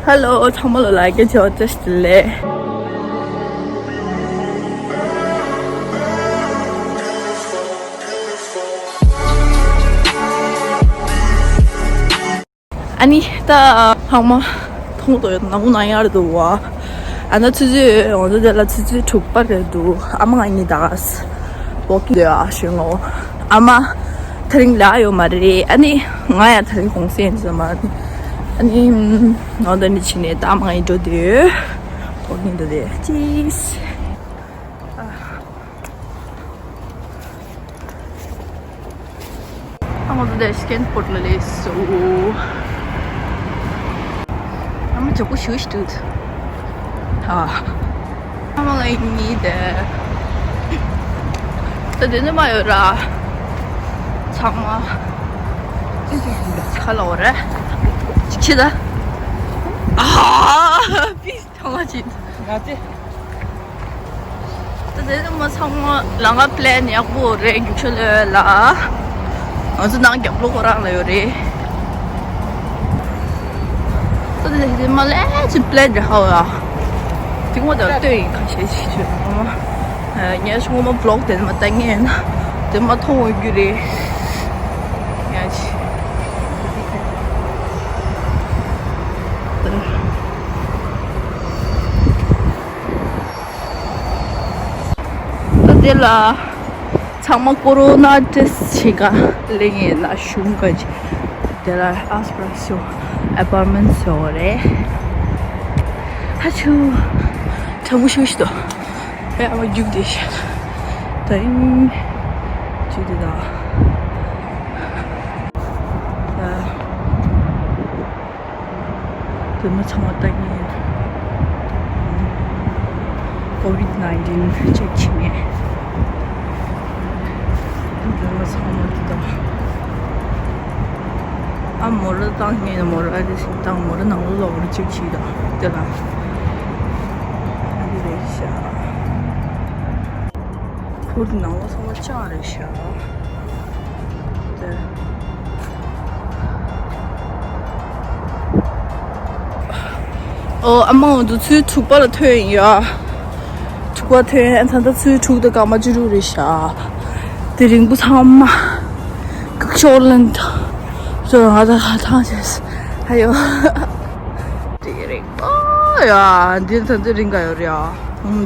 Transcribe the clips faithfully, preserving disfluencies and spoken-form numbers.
Hello, ཚང་མ་ལ་ལ་རྒྱ་ཆེ་བ་བཀྲ་ཤིས་བདེ་ལེགས། ཨ་ནི་ད་ཚང་མ་མཐོང་དོ་ཡོད་ནང་ན་ཡར་འདུག་བ། ཨ་ན་ཆུ་ཚོད་ང་ཚོ་དེ་ལ་ཆུ་ཚོད་དྲུག་པ་རེད་འདུག་ཨ་མ་ང་གཉིས་ད་ཝོག་ཀིང་འདོད་ཨ་ཞུ་ངོ་། ཨ་མ་དེ་རིང་ལ་ཡོད་མ་རེད། ཨ་ནི་ང་ཡང་དེ་རིང་གུང་སེང་ཡིན་ཟེར་མ་རེད། ཨ་ནི་ང་ད་ནི་ཕྱི་ནས་ད་ཨ་མ་ང་གཉིས་འགྲོ་འདོད། ཝོག་ཀིང་འདོད་དེ་ཅིས། ཨ་མ་ཚོ་དེ་སི་ཀེན་པོར་ལ་སླེབས་སོང་། ཨ་མ་ཇོ་ཀོ་ཤུ་ཤུ་དུད། ཨ་མ་ལ་ཡིན་ནི་དེ། ད་དེ་ནི་མ་ཡོད་ར། ཚང་མ། ཁ་ལ་འོ་ར། ཅི་ད། ཨ་པི། ཐང་ལ་ཅིག་ང་ཚེ། ད་དེ་ནི་མ་ཚང་མ་ལ་ང་པི་ལེན་ཡག་པོ་རེད། རྒྱུག་ཤོད་ལོས་ལ། ང་ཚོ་ནང་རྒྱབ་ལོགས་ཁོ་རང་ལ་ཡོད་རེད། ད་དེ་དེ་མ་ལས་ཅིག་པི་ལེན་རེད་ཧ་ཡ། དེ་ངོ་ད་ལྟོས་ཡིན་ཁ་ཤས་ཤིག་ཆོད་ཨ་མ། ངས་ཆུང་མ་བི་ལོག་དེ་མ་ལྟ་ངས་ན་དེ་མ་མཐོང་འོས་རྒྱུ་རེད། ཡ་ཅི། ད་དེ་ལ་ཚང་མ་ཀོ་རོ་ན་ཊེ་སི་བྱེད་ག་སླེབས་ངེས་ན་གཞུང་ག་ཅིག་དེ་ལ་ཨེ་སི་པི་རེ་སོ་ཨ་པར་མེན་ཊི་ཟེར་བ་རེད། ཧ་ཆུ། གྲང་མོ་ཤུགས་ཤིག་ཏོ། ཧེ་ཨ་མ་རྒྱུག་དེ་ཤ། ད་ཡིན། ཅི་དེ་ད། ད། དེ་མ་ཚང་མ་ལྟ་ངེས། ཀོ་བིད་ནའིན་ཊིན་ཅེག་བྱེད་ངེས། དེ་མ་ཚང་མ་དེ་དང་། ཨ་མོ་ར་བཏང་ངེས་ན་མོ་ར་ཨ་དེ་ཞིག་བཏང་མོ་ར་ནང་ལོགས་ལ་ཅེག་བྱེད་དང་དེ་ལ། ཨ་དེ་རེད་ཤག་ཁུར་ནང་ལོགས་ཚང་མ་ལྕགས་རེད་ཤག་དེ། ཨོ་ཨ་མ་འོ་འདུག་ཚུལ་དྲུག་པ་ལ་ཐོན་ཡོད། དྲུག་པ་ཐོན་ད་ལྟ་ཚུལ་དྲུག་དང་སྐར་མ་བཅུ་དྲུག་རེད་ཤག་དེ་རིང་པོ་ཚང་མ་ཀག་ཤོག་ལེན་དང་། ཅོ་ང་ད་ཧ་ཐང་ཆེས་ཧ་ཡོ། དེ་རིང་ཨོ་ཡ་འདིར་ད་འདིར་རིང་ག་ཡོད་རེད་ཨ་ཧུམ་ད།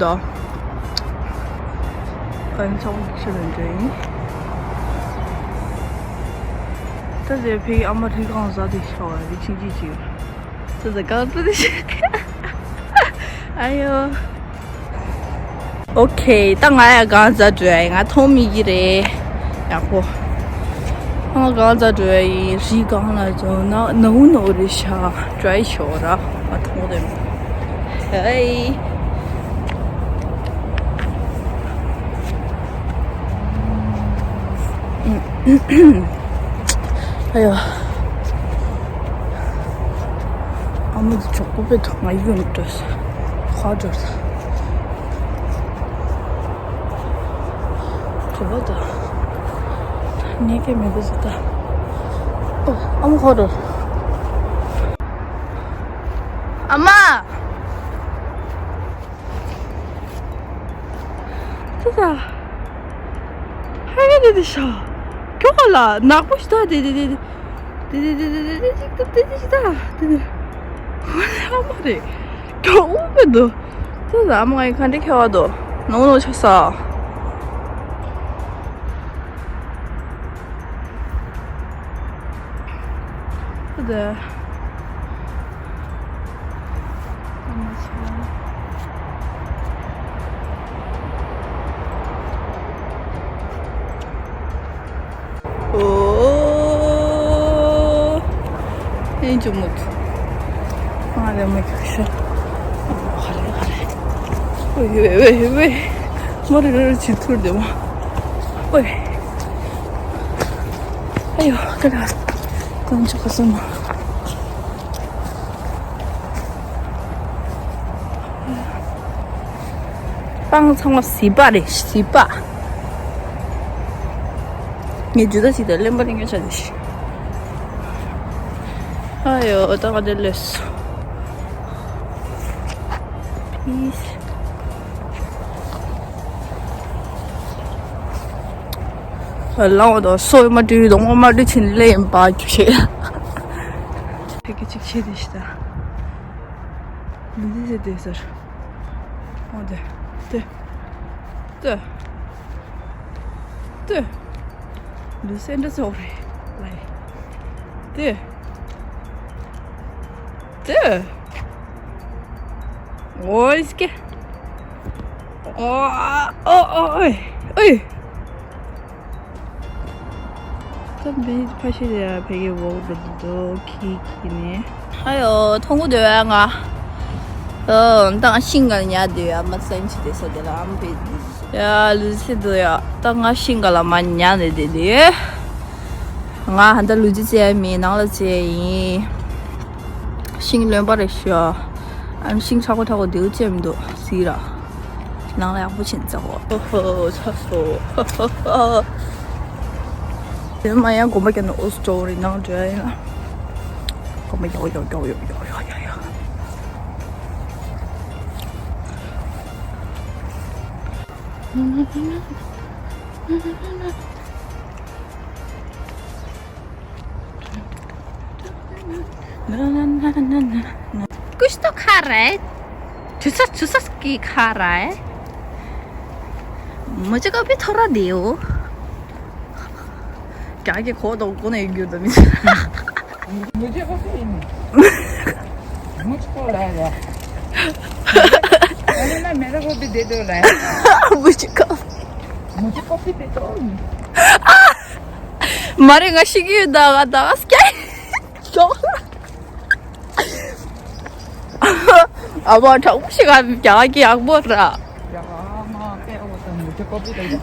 ཨན་ཚང་ཤི་རན་ཏེ། ད་དེ་ཕི་ཨ་མ་རི་གང་ཟ་དེ་ཤོ་རི་ཆིང་ཅི་ཅི། ད་དེ་གང་ཏུ་དེ་ཤི། ཨ་ཡོ། ཨོ་ཁེ་ད་ང་ཡ་གང་ཟ་འགྲོ་ཡ་ང་མཐོང་མི་གི་རེད། ཡག་པོ། ང་གང་ཟ་འགྲོ་ཡ་ཡིན་རི་གང་ལ་འགྲོ་ན་ནའུ་ནའུ་རི་ཤ་ཀྲའི་ཤོ་ར་ང་མཐོང་དེ། ཧེ། ཨ་ཡ། ཨ་མ་དེ་གྲོགས་པོ་དཔེ་ཐུག་ང་ཡུལ་འགྲོ་ས། ཁ་འགྲོ་ས། ག་པར་འགྲོ། ངས་སྐད་མི་གོ་ཟེར་ད། ཨོ། ཨ་མ་ཁ་འགྲོ། ཨ་མ། ཙི་ཙ། ཧ་གི་དེ་དེ་ཤ། ཁྱོ་ག་ལ་ནག་པོ་ཞིག་ད་དེ་དེ་དེ་དེ་དེ་དེ་དེ་ཞིག་ད་དེ་དེ། ཧ་མ་རེད། ཁྱོ་འུ་པེ་དོ། ཙི་ཙ་ཨ་མ་ང་ཡི་ཁ་འདྲི་ཁྱེར་བ་དོ། ནོ་ནོ་ཆ་ས། ཙི་ཙ། ཨོ། ཨེ་ཇོ་མུད། ང་རེ་མི་ཁ་ཤ། ཧ་རེ་ཧ་རེ། ཝེ་ཝེ་ཝེ་ཝེ། མ་རེ་རེ་རེ་ཅི་ཐུར་དེ་མ། ཝེ། ཨ་ཡོ་ཀ་ར། ཀོན་ཅོ་ཁ་སོ་མ། སྤང་ཚང་མ་བཟི་པ་རེད་བཟི་པ། ངས་ཇུ་ད་ཅིག་དང་གླེན་པ་གླེན་ངན་ཆ་དེ་ཤི། ཨ་ཡོ་ད་ག་དེ་ལས། ལའོ་དོ་སོ་མ་དུས་དོ་མ་དུས་ཆིན་ལེ་ཡིན་པ་ཁྱོད་ཤེས། ཕ་གི་གཅིག་ཆེ་དེ་ཤི་ད། མི་འདི་ཟེར་དེ་ཟེར། ཨོ་དེ་དེ་དེ་དེ། ལུས་སེམས་འདྲ་ཚོགས་རེད་ལའི། དེ་དེ། ཨོ་ཨིས་ཀེ། ཨོ་ཨོ་ཨོ་ཨོ་ཨོ། ད་འདི་ཕ་ཤི་རེད་ཡ། ཕ་གི་འོག་འགྲོ་འདུག་ཁྱི་ཁྱི་ནས། ཨ་ཡོ་ཐོང་གུ་འདོད་ཡ་ང་། ཨོ་ད་ང་ཤིང་ག་ཉལ་འདོད་ཡ། མ་སེམས་ཆི་དེ་ས་དེ་ལ་ཨམ་པེ་འདི། ཡ་ལུས་སེ་འདོད་ཡ། ད་ང་ཤིང་ག་ལ་མ་ཉལ་ནས་བསྡད་དེ། ང་ཧ་ད་ལུས་རྩེ་མི་ནང་ལ་རྩེ་ཡིན། ཤིང་རློན་པ་རེ་ཤོ། ཨམ་ཤིང་ཁྲག་པོ་ཁྲག་པོ་དེའུ་ཅེ་མི་འདུག་ཟིག་ར། ནང་ལ་ཡག་པོ་ཕྱིན་ཚར་གོ། ཧོ་ཧོ་ཚ་སོ། ཧོ་ཧོ་ཧོ། དེ་མ་ཡང་དགོན་པ་ཀྱི་ནང་ཨོ་སི་ཊོ་རི་ནང་འགྲོ་ཡ་ཡིན་ལ། དགོན་པ་ཡོག་ཡོག་ཡོག་ཡོག་ཡོག་ཡོག་ཡོག་ཡོག། कुछ तो खा रहा है। चुसस चुसस की खा रहा है। मुझे को भी थोड़ा दो। क्या के खो तो को नहीं गिर तो। मुझे को भी नहीं। मुझको लाएगा। अरे ना, मेरे को भी दे दो लाए। मुझको। मुझको भी दे दो। मारे गशी की दागा दागा क्या? ཨ་མ་དྲང་པོ་ཞིག་ག་རྒྱ་གི་ཡག་པོ་ར། ཡ་མ་ཀེ་འོ་ད་མུ་ཏི་ཀོ་པི་ད་ཡ།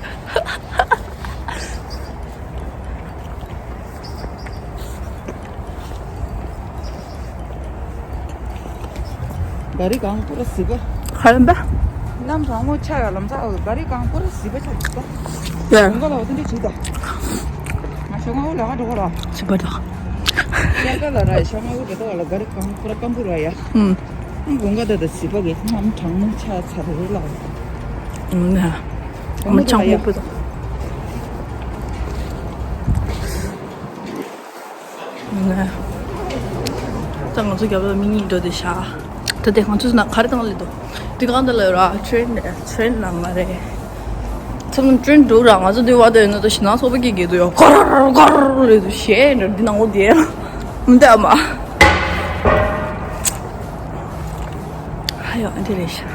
ག་རི་གང་པུ་ར་སི་པ། ཁ་ལམ་པ། ནམ་གྲང་མོ་ཆ་ཡ་ལམ་ས་ག་རི་གང་པུ་ར་སི་པ་ཆ་གི་པ། ཡ། ང་ལ་བ་ཏན་ཏན་ཆུ་ད། ང་ཤོག་ང་འུ་ལ་ག་འགྲོ་ག་ལ། སི་པ་ད། ཡ་ག་ལ་ར་ཤོག་ང་འུ་ག་ད་ག་ལ་ག་རི་གང་པུ་ར་ཀམ་པུ་ར་ཡ། ཨུམ། དགུན་ཁ་ད་ད་སི་པ་གི་ནམ་གྲང་མོ་ཆ་ཚ་རེད་ལ། ཨུམ་ན། ཨུམ་ཆང་མོ་པོ་ད། ཨུམ་ན། ད་ང་ཚོ་རྒྱབ་ལ་མི་གཉིས་འགྲོ་དེ་ཤ། ད་དེ་ང་ཚོ་ན་ག་རེ་བཏང་ལེ་དོ། དེ་གང་ད་ལ་ཡོད་ར་ཊེན་ཊེན་ནང་ང་རེད། ཚང་མ་ཊེན་འགྲོ་ར་ང་ཚོ་དེ་བ་དེ་ན་ད་ཞི་ན་ཚོགས་པ་སྐད་གེ་དུ་ཡོད་གོར་གོར་ལེ་དུ་ཤེས་འདྲ་འདི་ནང་ལོ་དེ་མི་འདའ་མ། ཧ་ཡོ་ཨ་འདི་རེད་ཤག་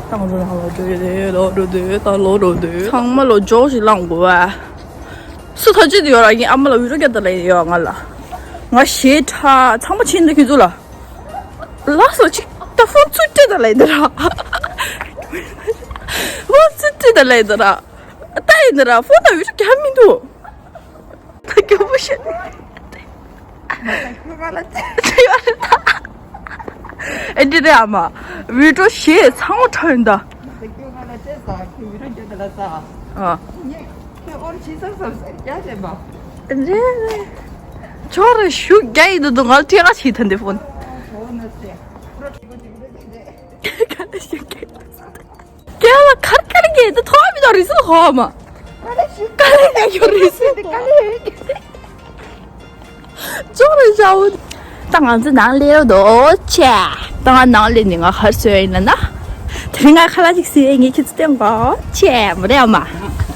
ད་ང་ཚོ་ནང་ལོག་འགྲོ་ཡོད་དེ་ལོག་འགྲོ་དེ་ད་ལོག་འགྲོ་དེ་ཚང་མ་ལོ་ཇོག་ཞིག་བླངས་དགོས་བ། སུ་ཐ་ཅི་དེ་ཡོད་ར་ཡིན་ཨ་མ་ལ་བི་རོ་རྒྱ་ད་ལ་ཡོད་ང་ལ། ང་ཞེ་ཁྲ་ཚང་མ་ཕྱིན་འདུག་ཁྱེད་ཚོ་ལ། ལགས་སོ་ཅིག་ད་ཕོན་ཚུར་སྤྲད་ད་ལ་ཡིན་ད་ར། ཕོན་ཚུར་སྤྲད་ད་ལ་ཡིན་ད་ར། ད་ཡིན་ད་ར་ཕོན་ད་བི་རོ་རྒྱ་མི་འདུག་ད་སྐྱོ་པོ་ཤི་ནི། ཨེ་འདི་རེད་ཨ་མ། བི་ཌིའོ་ཞེས་ཚང་མ་ཁྲ་ཡིན་ད། ཨ། རེད་རེད། ཁྱོད་རེ་ཞུ་རྒྱ་ཡིན་འདུག་ང་ལ་ཐེ་ག་ཞིག་ཐན་དེ་ཕོན། ག་ལ་ཞུ་རྒྱ་ཡིན། ཀྱེ་ལ་ཁར་ཁར་གྱི་དེ་ཐོག་མི་དང་རི་སུ་ཧོ་མ། ཀ་ལེ་ཡོ་རི་སུ་ཧོ། ཅོག་རི་ཞའོ། ད་ང་ཚོ་ནང་ལེ་རོ་དོ་ཆེ། ད་ང་ནང་ལེ་ནི་ང་ཧར་སོ་ཡིན་ན་ན། དེ་རིང་ང་ཁ་ལ་ཅིག་སི་ངེ་ཁྱི་ཚོ་སྟེང་གོ་ཆེ་མ་རེད་ཨ་མ།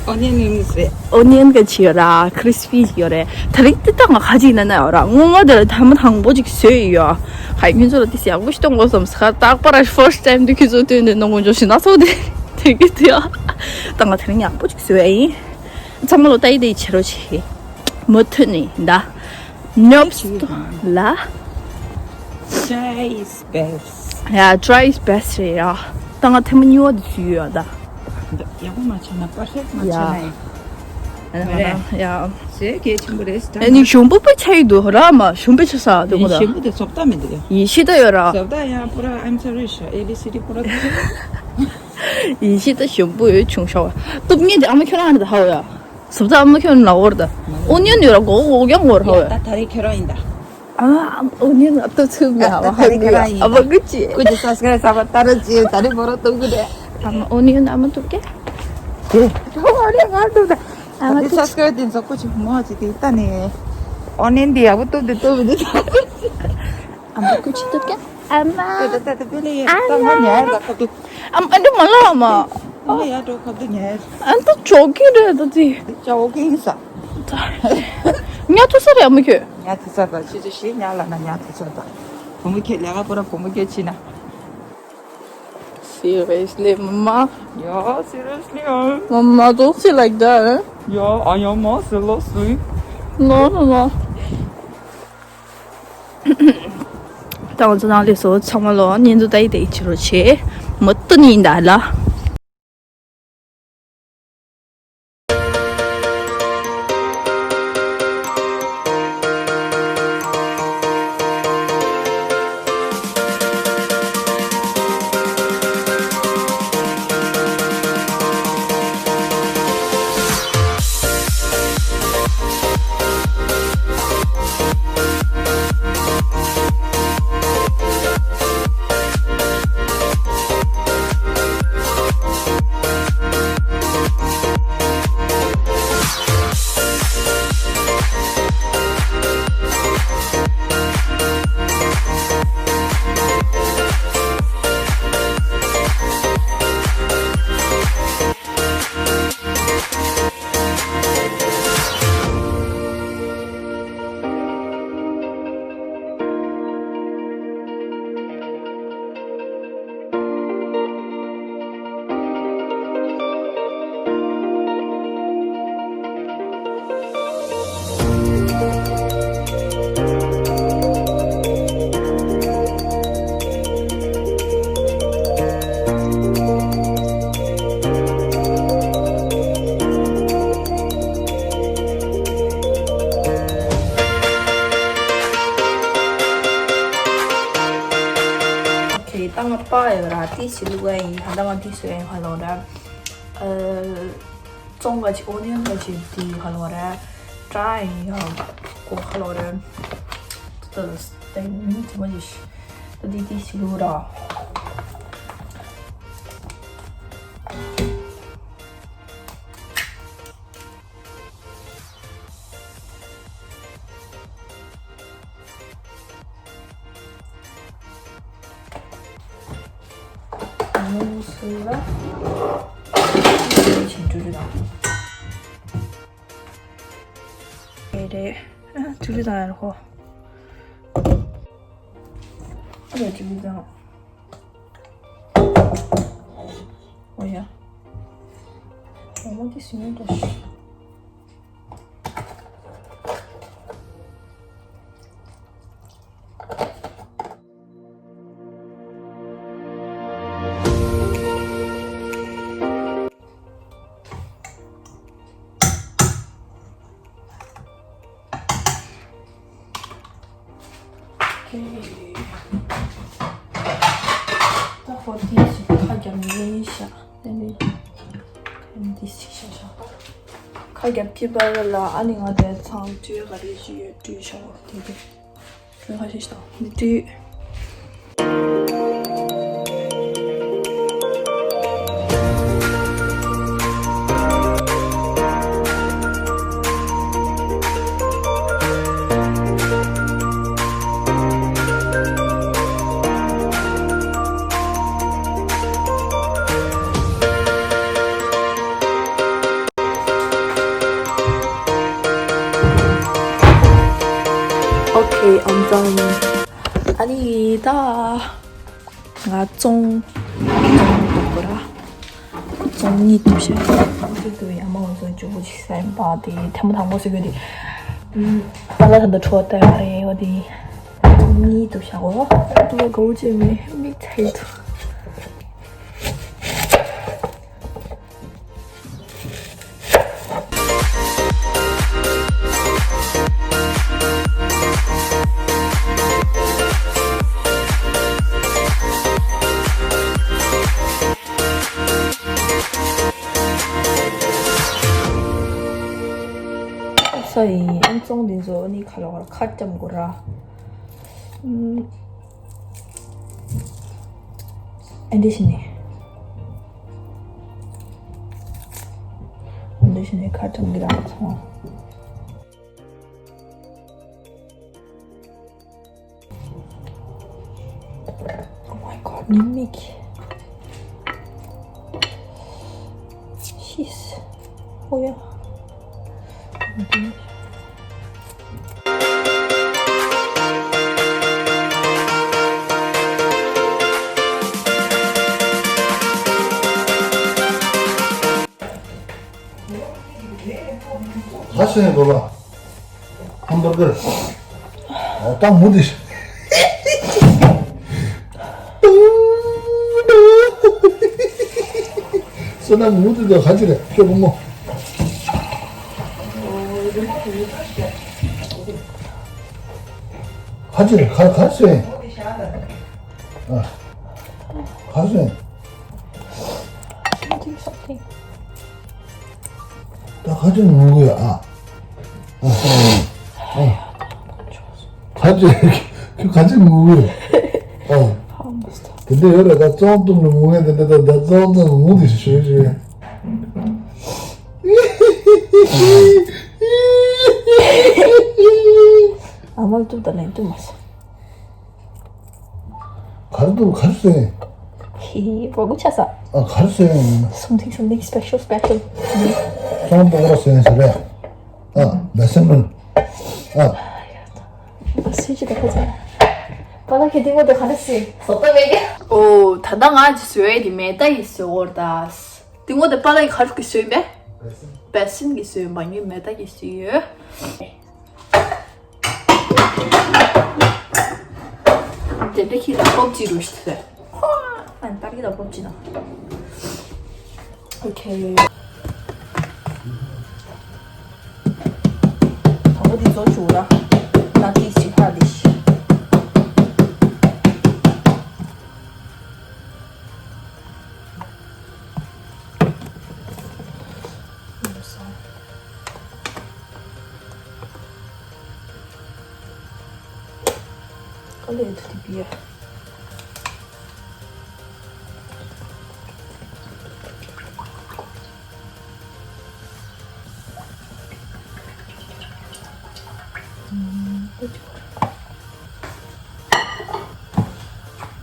ཨོ་ནི་ཡན་ནི་སི། ཨོ་ནི་ཡན་ག་ཆི་ཡོད་ར་ཁྲིས་པི་ཡོད་རེད། དེ་རིང་དེ་ད་ང་ཁ་ཅིག་ན་ན་ཡོད་ར་སྔོན་མ་དེ་ལ་ཐ་མ་དང་པོ་ཅིག་སོས་ཡོད། ཧའི་ཁྱོད་ཚོ་ལ་དེ་ཡག་པོ་ཞིག་གཏོང་དགོས་བསམ་ས་ཁ་རྟག་པར་ཕར་སི་ཊི་ཊའིམ་དུ་ཁྱོད་ཚོ་སྟོན་དུས་ནང་ངོ་འཇོག་ཞིག་ན་ཚོགས་དེ་དེ་གི་དེ་ཡ། ད་ང་དེ་རིང་ཡག་པོ་ཅིག་བཟོས་ཡིན། ཚང་མ་ལོ་ལྟ་ཡི་དེ་ཡི་ཕྱི་རོལ་ཆེ། མུ་མཐུད་ནས་ད། ནོབ་སི་ལ། Try is best. Yeah, try is best རེད་ཡ། ད་ང་ཐེངས་མ་གཉིས་པ་དེ་བཟོས་ཡོད་ད། ཡག་པོ་མ་བྱས་ན་པར་ཕེག་མ་བྱས་ན་ཡང་། ཡ། ཟས་གལ་ཆེན་པོ་རེད། ཨ་ནི་ཞུམ་པོ་པོ་ཆགས་ཡི་འདུག་ར་མ་ཞུམ་པོ་ཆགས་ས་འདུག་གོ་ད། ཞུམ་པོ་དེ་བཟོ་ལྟ་མི་འདུག་ཡ། ཡིད་ཆེས་ད་ཡོད་ར། བཟོ་ལྟ་ཡང་པུ་ར་I'm sorry ཤ་A B C D པུ་ར། ཡིད་ཆེས་ད་ཞུམ་པོ་ཡོད་བྱུང་ཤོག་བ། སྟོབས་ངན་དེ་ཨ་མ་ཁྱོད་རང་རེད་ད་ཧ་བ་ཡ། བཟོ་ལྟ་ཨ་མ་ཁྱོད་རང་ལ་འོར་ད། ཨོ་ཉན་ཡོད་ར་གོ་འོ་རྐྱང་འོར་ཧ་བ་ཡ། ད་ད་རེས་ཁྱོད་རང་ཡིན་ད། ཨ་མ་ཨོ་ནི་ཡོན་ཨ་ཏོ་ཚུགས་མེད། ཨ་མ་ཧ་ནི་ཁ་རང་ཡིན། ཨ་མ་གུ་ཅི་ཀུ་ཅི་སབ་སི་ཀ་རབ་སབ་ཏ་ར་ཅི་ད་རི་བོ་རོ་ཏོ་གུ་རེ། ཨ་མ་ཨོ་ནི་ཡོན་ཨ་མ་ཏོ་ཀེ། ཨོ་ནི་ང་ཏོ་ད། ཨ་མ་ཀུ་ཅི་སབ་སི་ཀ་རབ་དེ་ཚོ་ཀུ་ཅི་མོ་ཅི་དེ་ད་ནི་ཨོ་ནི་འདི་ཡ་བོ་ཏོ་དེ་ཏོ་བི་དེ། ཨ་མ་ཀུ་ཅི་ཏོ་ཀེ། ཨ་མ་ཏོ་ད་ད་ད་པེ་ལེ་ཡ་ད་ང་ཉལ་ད་ཁ་ཏོ། ཨ་མ་ཨ་འདི་མ་ལ་ཨ་མ། ཨ་ཡ་ཏོ་ཁ་ཏོ་ཉལ། ཨ་ཏོ་ཇོ་གིང་རེད་ད་དེ། ཇོ་གིང་ས། ཉལ་ཐུབ་ས་རེད་ཨ་མ་ཁྱོད། ཉལ་ཐུབ་ས་དང་ཕྱི་ཚེ་ཞིག་ཉལ་ལ་ན་ཉལ་ཐུབ་ས་དང་། བུ་མོ་ཁྱེད་ལས་ཀ་པོ་ར་བུ་མོ་ཁྱེད་ཕྱིན་ན། Seriously, Mama? Yeah, seriously, huh? Mama, don't say like that, eh? Yeah, I am, uh, seriously. No, no, no. ད་ང་ཚོ་ནང་ལས་སོ་ཚང་མ་ལོ་ཉིན་དུ་ད་ཡི་དེ་ཡི་ཕྱི་རོ་ཆེ། མོ་ཏུ་ནི་ད་ལ། ཨོ་ཁེ། ད་ང་པ་ཡོད་ར་ཏི་ཞི་ལུ་ག་ཡིན། ད་ང་ཏི་སུ་ཡིན་ཧ་ལོ་ར། ཨ། ཙོང་ག་ཅི་ཨོ་ནི་ཡོན་ག་ཅི་དི་ཧ་ལོ་ར། ཏྲ་ཡིན་ཡང་གོ་ཧ་ལོ་ར། ཏི་ཏི་མི་ཙི་མ་ཅི་ཤི། ཏི་ཏི་ཏི་ཞི་ལུ་ར། ནུ་སུ་ལ་ཆེན་ཅུ་ཅུ་དང་། ཨེ་རེད། ཨ་ཅུ་ཅུ་དང་ཡར་ཧོ། ཨ་ཅུ་ཅུ་དང་། ཨོ་ཡ། ཨོ་མ་དེ་སུ་ཡིན་ད། ད་ཧོ་དེ་ཞིག་ཁ་རྒྱབ་ནས་ཤ་དེ་ནས་དེ་ཞིག་ཤ་ཤ་ཁ་རྒྱབ་ཀྱི་བར་ལ་ཨ་ནི་ང་དེ་ཚང་དུས་ག་རེ་ཞིག་ཡོད་དུས་ཤ་བ་དེ་དེ། ཁྱོད་ཁ་ཤས་ཤིག་དང་འདི་དུས། Okay, I'm done. ཨ་ནི་ད་ང་ཙོང་ཙོང་འདུག་གོ་ར། ཙོང་གཉིས་འདུག་ཤག་འདི་འདུག་ཡ་མ་འོ་ཙོ་ཇོ་བོ་ཅིག་ས་ཡིན་པ་དེ་ཐེངས་མ་དང་པོ་ཟེར་གི་དེ། ཨ་ལ་ད་འདི་ཁྲོ་ལྟ་ཡ་རེད་བ་དེ། གཉིས་འདུག་ཤག་གོ། ད་དགའ་བོ་བྱས་མེད་མིག་ཚ་ཡི་འདུག་ས་ཡིན་ཨང་ཙོང་འདི་ཚོ་ནི་ཁ་ལོ་ཁ་ཁ་ལྕམ་གོ་ར། ཨ་འདི་བྱས་ནས། ཨ་འདི་བྱས་ནས་ཁ་གྲམ་གྱི་རང་ཚོང་། Oh my god, ཉི་མ་གི། Jeez. Oh yeah. ག་སོན་གོ་བ། ཧམ་བར་གར། ཨོ་ཏང་མུ་དི། སོ་ན་མུ་དི་དོ་ཧ་ཅི་རེ་ཁྱོད་བུ་མོ། ཧ་ཅི་རེ་ག་ག་སོན། ཨ། ག་སོན། Something, something. ད་ཁ་ཆེ་ངུ་གི་ཨ། ཨ། ཁ་ཆེ་ཁྱོད་ཁ་ཆེ་ངུ་གི་ཨ། དེ་འདྲ་ཡོད་རེད། ད་བཙོང་བཏུབ་ནས་ངུ་ངེས་དེ་འདྲ། ད་ད་བཙོང་བཏུབ་ངུ་དེ་ཞོད་ཞོད། ཨ་མ་བཏུབ་ད་ལན་བཏུབ་མ་སོང་། གར་དུ་གར་སོན། ཧི་ཧི། བ་གུ་ཆ་ས། ཨ་གར་སོན། Something, something special, special. སོང་པོ་གོ་སོན་ཟེར་རེད། ཨ་བེ་སེམས་མོན། ཨ། སུས་ཅི་ད་ཁ་ཚ། པ་ལ་ཁེ་ཏི་མོ་དེ་ག་རེ་སི་སོ་ཏ་མེད་གི། ཨོ་ད་ལྟ་ང་ཅི་སོས་དེ་མེ་ཏ་ཡི་སོ་བོར་ད། ཏི་མོ་དེ་པ་ལ་ཡི་ག་རུ་གི་སོན་པས། བེ་སེམས་གི་སོན་པ་ངས་མེ་ཏ་ཡི་སོ་ཡོད། དེ་འདྲ་ཁྱི་ལ་ཀོབ་ཅི་རུ་ཤི་ཐུ། ཧོ། ཨན་པར་གི་ལ་ཀོབ་ཅི་ན། ཨོ་ཁེ། དང་པོ་འདི་ཚོ་བྱུག་ར། ན་ཏི་ཤི་ཧ་ལི་ཤི། དཀའ་ལས་ཐུག་དེ་པིའ།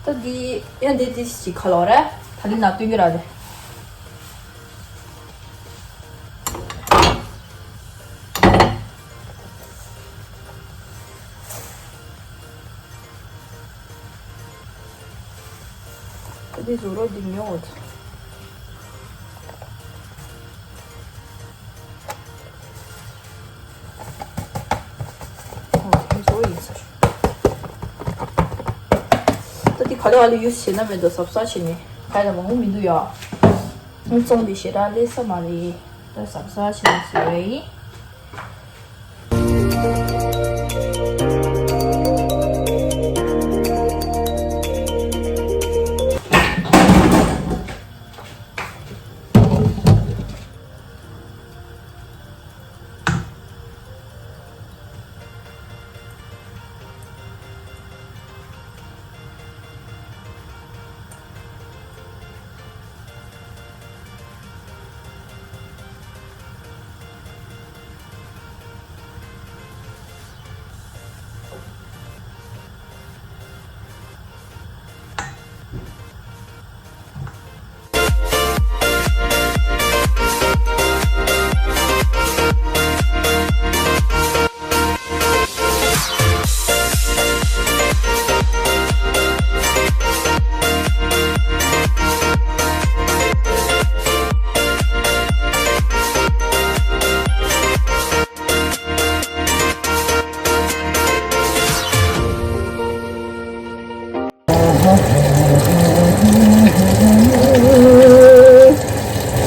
ད་འདི་ཡང་འདི་འདི་ཞིག་ཁ་ལོ་རེད། ད་ལི་ན་སྟོན་གྱི་ར་རེད། ད་འདི་བཟོ་རོགས་འདི་ཉོ་འོ། ད་འདི་ག་ལེ་བ་ལེ་ཡུས་བྱེད་ན་མེད་དོ་གཟབ་གཟབ་བྱེད་ནས་ག་ཡ་མང་པོ་མི་འདུག་ཡ། ཨ་བཙོང་དེ་ཞེ་དྲག་ལས་ས་མ་རེད། ད་གཟབ་གཟབ་བྱེད་ནས་བཟོས་པ་ཡིན།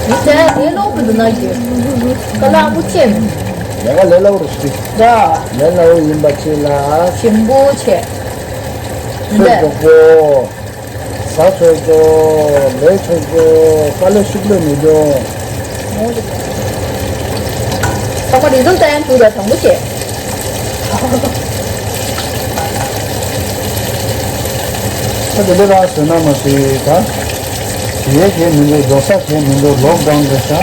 ཡིན་ཟེར་དེ་ལོག་གི་འདུག་ན་གི། ཀ་ལ་ཨ་ཁུ་ཅན། ལས་ཀ་ལས་སླ་པོ་རེད་ཤི། ད། ལས་སླ་པོ་ཡིན་པ་ཅིག་ལ། ཞིམ་པོ་བྱས། ཚོད་མདོག་པོ། ཟ་ཚོད་མདོག་ལས་ཚོད་མདོག་དཀའ་ལས་ཤུགས་ལས་མི་འདུག་ཚང་མ་རི་ཛོལ་ལྟ་ཡང་འདུག་ལ་དྲང་པོ་བྱས། ས་དེ་འདྲ་རང་བཟོས་ན་མ་ཟོས་ད། དེའི་གས་མི་འདུག་འགྲོ་ས་གས་མི་འདུག་ལོག་ཌའུན་རེད་ཤག་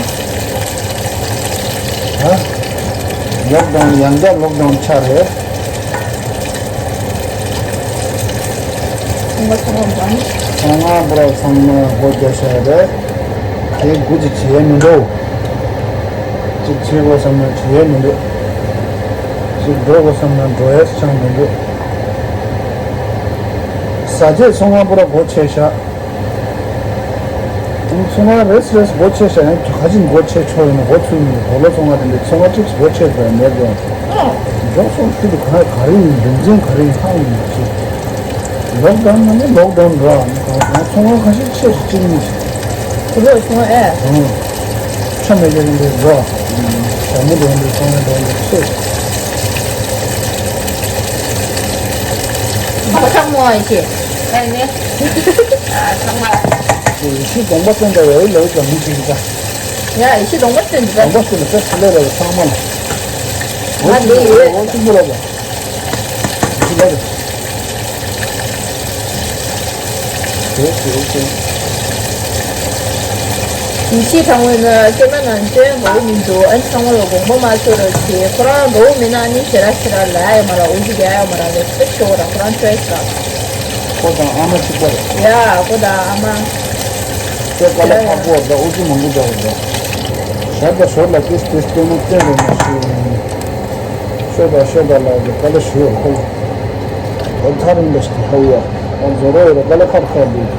ད། ལོག་ཌའུན་ཡང་བསྐྱར་ལོག་ཌའུན་ཆགས་རེད། ཚོང་པ་ཚང་མ་མ་ནི། ཚོང་ཁང་པུ་ར་ཚང་མ་སྒོ་རྒྱག་བཞག་རེད། དེ་དགུ་ཅིག་བྱེད་ཡས་མི་འདུག་ཅིག་བྱེད་དགོས་བསམ་ན་བྱེད་ཡས་མི་འདུག་ཅིག་འགྲོ་དགོས་བསམ་ན་འགྲོ་ཡས་ཅང་མི་འདུག་ཟ་རྗེས་ཚོང་ཁང་པུ་ར་སྒོ་ཕྱེ་བཞག་ཚོང་ཁང་རེས་རེས་སྒོ་ཕྱེ་བཞག་ཡང་ག་ཅིག་སྒོ་ཕྱེ་ཆོག་ཡོད་ན་སྒོ་ཚུགས་མི་འདུག་གོ་ལ་ཚོང་ཁང་དེ་འདྲའི་ཚོང་ཁང་གཅིག་སྒོ་ཕྱེ་དགོས་མེད་དོ། འགྲོ་སོང་ཁུལ་དུ་ག་ག་རེ་ཡིན་རྒྱུ་མཚན་ག་རེ་ཡིན་ཧ་གོ་མི་ཤེས། ལོག་ཌའུན་ན་ནི་ལོག་ཌའུན་ར་ནི་གང་གང་ཚོང་ཁང་ཁ་ཤས་ཕྱེ་ཞིག་གཅིག་གཉིས་ཤིག་ཁོ་ཚོ་ཚོང་ཨེ། ཨང་། ཆ་མེད་ཀྱི་རིང་དུ་འགྲོ། ཞྭ་མོ་འགྲོ་འདུག་ཚོང་ཁང་འགྲོ་འདུག་ཕྱེ་ཞིག་མ་ཁྲག་མོ་ཨེ་ཤེས། ཨེ་ནི། ཨ་ཚང་མ། ཡེ་ཤེས་གདོང་པ་སྟོན་ད་ཡོད་ལོས་ཀྱང་མི་ཤེས་ཀྱི་ད། ཡ་ཡེ་ཤེས་གདོང་པ་སྟོན་འདུག་གདོང་པ་སྟོན་ད་ཚ་ལེ་ལ་ཚང་མ་ལ། ང་ལས་ཡོད། འོ་ཅི་མོ་ལ་ལ། ཡེ་ཤེས་ལ་ལ། ཡེ་ཤེས་དྲང་བོ་ཡིན་ན་སྐྱེས་མ་ནང་བསྟན་འགྲོ་བོ་མི་འདུག་ཨ་ནི་ཚང་མ་ལ་དགོངས་པ་མ་ཚོམ་རོགས་བྱེད། ཁོ་རང་འགྲོ་བོ་མིན་ན་ཨ་ནི་ཞེ་དྲག་ཞེ་དྲག་ལ་ཡ་ཡོད་མ་ར། འུ་ཅི་རྒྱ་ཡོད་མ་ར་ལས་ཁོ་ཤོག་ར་ཁོ་རང་ཆོས་ཤོག་ཁོ་དང་ཨ་མ་གཅིག་པ་རེད། ཡ་ཁོ་དང་ཨ་མ། ཁྱོད་དཀའ་ལས་ཁག་པོ་འདྲ་ཨུ་ཚུགས་མང་པོ་རྒྱག་དགོས་འདྲ། ཞར་དང་ཞོར་ལ་ཏིས་ཏིས་སྟོན་ན་སྟོན་རེད་མ་ཤེས། ཤོད་དང་ཤོད་དང་ལ་གི་དཀའ་ལས་ཞུ་ཡོད་ཁོ། ཨོ་ཐ་རིང་ལ་ཞིག་ཧ་ཡོད། ཨོ་མཛོ་རོ་ཡོད་དཀའ་ལས་ཁག་ཁག་འདུག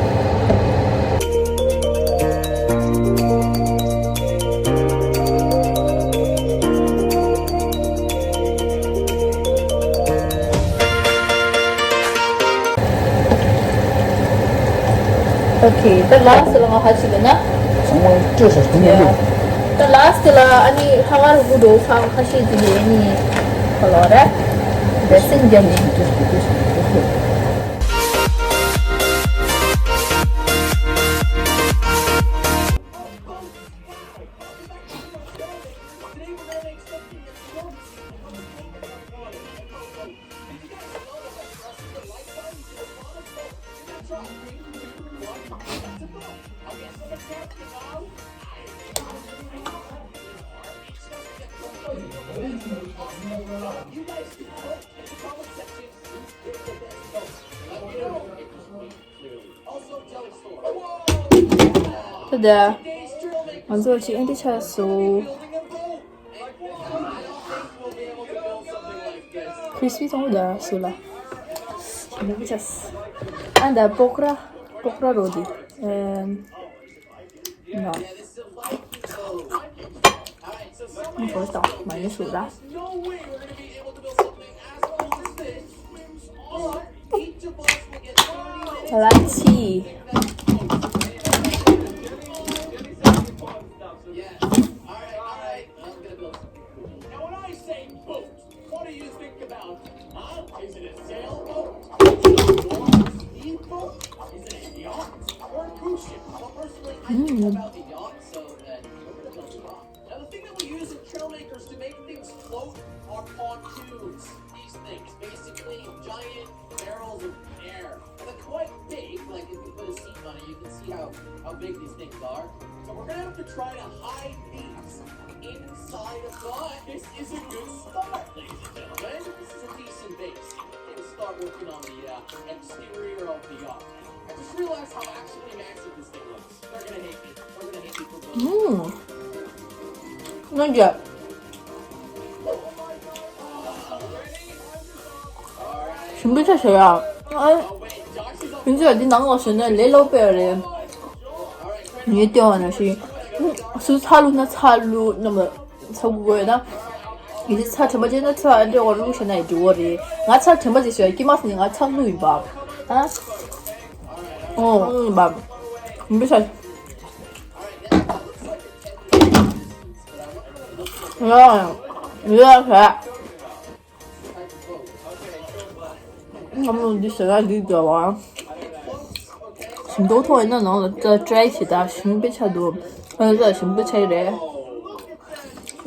Okay, the last ལ་ང་ཧ་ཅི་ལ་ན། ཚང་མ་སྤྲད་ས་ཐུང་ངུ་འདུག་ད་ལ་སི་ཊི་ལ་ཨ་ནི་ཧ་གར་དགུ་འགྲོ་ཚང་ཁ་ཤས་ཅིག་ཡིན་ནི་ཁོ་ལོ་རེད། བེ་སིན་རྒྱབ་ནི། ད་ལྟ་ང་ཚོ་ཅིག་ཨེ་འདྲ་ཆགས་སོང་། ཁྲིས་པི་ཚང་མ་ད་སུ་ལ། ཞེ་ནུ་བི་ཆགས། ཨ་ད་པོ་ཀ་ར། པོ་ཀ་ར་རོ་དི། ཨེམ། ནོ། ཨ་ཁོ་ད་མ་ཡེ་སུ་ལ། ལ་ཆི། Now, when I say boat, what do you think about? Huh? Is it a sailboat? Is it a speedboat? Is it a yacht? Or a cruise ship? Well, personally, I think about the yacht, so then we're gonna go with the yacht. Now, the thing that we use in Trailmakers to make things float are pontoons. These things, basically giant barrels of air. And they're quite big, like, if you put a seat on it, you can see how, how big these things are. So we're gonna have to try to hide these inside of the... This is a good start, ladies and gentlemen. This is a decent base. We're gonna start working on the, uh, exterior of the yacht. I just realized how actually massive this thing looks. They're gonna hate me. They're gonna hate me for building. 음. 이게 준비차 셔야. 아, 민수야, 네 나는 거 없었네. 레일 오페어래. 이게 뛰어나 시. 수 살로나 살로 너무 서구고에다. 이제 차 전바지나 차 안에 얼굴 셔나 이제 월이. 나차 전바지 셔야. 기마스니 나차 루이 봐. 아? 어, 음, 막. 준비차. 야, 야, 야. ང་མོ་འདི་ཟེར་ན་འདི་འདྲ་བ། ཞིམ་ཏོག་ཏོག་ཡིན་ན་ནང་ལ་ད་ཊ་རའི་བྱེད་ད་ཞིམ་པའི་ཆ་འདུག་ཨ་ད་ཞིམ་པའི་ཆ་ཡི་རེད།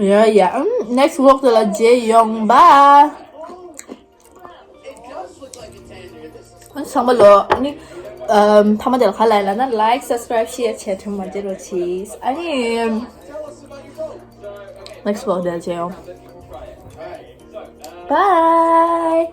ཡ་ཡ་ཨམ་ནེག་སི་ཝོག་དེ་ལ་མཇལ་ཡོང་བ། ཨ་ཚང་མ་ལོ་ཨ་ནི་ ཨམ། ཐ་མ་དེ་ལ་ག་ལ་ཡིན་ལབ་ན། like, subscribe, share བྱས་ཐུན་མ་བརྗེད་རོགས་གྱིས། ཨ་ནི་next vlog དེ་ལ་མཇལ་ཡོང་། Bye.